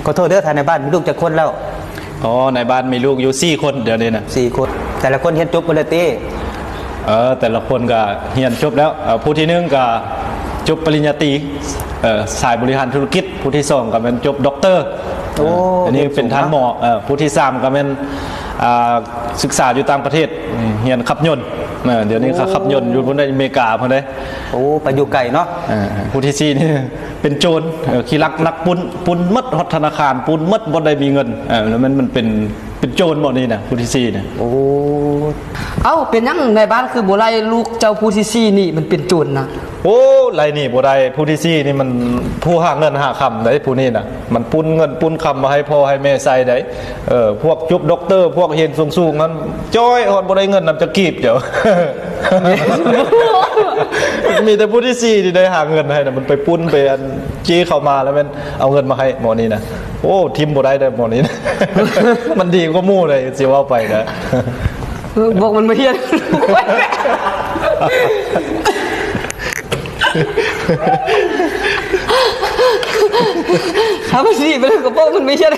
ຂໍໂທດເດີ ທ່ານນາຍບ້ານ ມີລູກຈັກຄົນແລ້ວ? ອໍ ໃນບ້ານມີລູກຢູ່ສີ່ຄົນດຽວນີ້ນະ. ສີ່ຄົນ ແຕ່ລະຄົນຮຽນຈົບໝົດແລ້ວຕິ? ເອີ ແຕ່ລະຄົນກໍຮຽນຈົບແລ້ວ. ເອີ ຜູ້ທີໜຶ່ງກໍຈົບປະລິນຍາຕີ ເອີ ສາຍບໍລິຫານທຸລະກິດ, ຜູ້ທີສອງກໍແມ່ນຈົບດັອກເຕີ ໂອ້ ເອີ ອັນນີ້ເປັນທ່ານໝໍ. ເອີ ຜູ້ທີສາມກໍແມ່ນ ອ່າ ສຶກສາຢູ່ຕ່າງປະເທດ ຮຽນຂັບຍົນ. ເອີ ດຽວນີ້ກໍຂັບຍົນຢູ່ພຸ້ນໃດ໋ ອາເມລິກາພຸ້ນໃດ໋. ໂອ້ ໄປຢູ່ໄກເນາະ. ເອີ ຜູ້ທີສີ່ນີ້ ເປັນໂຈນ ເອີ ຂີ້ລັກນັກປຸ້ນ ປຸ້ນໝົດ ຮອດທະນາຄານປຸ້ນໝົດ ບໍ່ໄດ້ມີເງິນ. ເອີ ແລ້ວມັນ ມັນເປັນ ເປັນໂຈນບໍ່ນີ້ນະ ຜູ້ທີສີ່ນະ? ໂອ້ ເອົ້າ ເປັນຫຍັງນາຍບ້ານຄືບໍ່ໄລ່ລູກເຈົ້າຜູ້ທີສີ່ນີ້ ມັນເປັນໂຈນນະ? ໂອ້ ໄລ່ໜີບໍ່ໄດ້. ຜູ້ທີສີ່ນີ້ມັນຜູ້ຫາເງິນຫາຄຳໃດ໋ ຜູ້ນີ້ນະ. ມັນປຸ້ນເງິນປຸ້ນຄຳມາໃຫ້ພໍ່ໃຫ້ແມ່ໃຊ້ໃດ໋. ເອີ ພວກຈົບດັອກເຕີ ພວກຮຽນສູງໆນັ້ນ ຈ້ອຍ ຮອດບໍ່ໄດ້ເງິນນຳຈັກກີບດຽວ. ມີແຕ່ຜູ້ທີສີ່ທີ່ໄດ້ຫາເງິນໃຫ້ນະ ມັນໄປປຸ້ນໄປອັນ ຈີ້ເຂົ້າມາແລ້ວແມ່ນເອົາເງິນມາໃຫ້ໝໍນີ້ນະ. ໂອ້ ຖິ້ມບໍ່ໄດ້ເດີໝໍນີ້ນະ ມັນດີກວ່າໝູ່ເລີຍ ຊິເວົ້າໄປນະ. ບອກມັນມາຮຽນ ຖ້າມັນດີໄປແລ້ວກໍບອກມັນມາຮຽນ.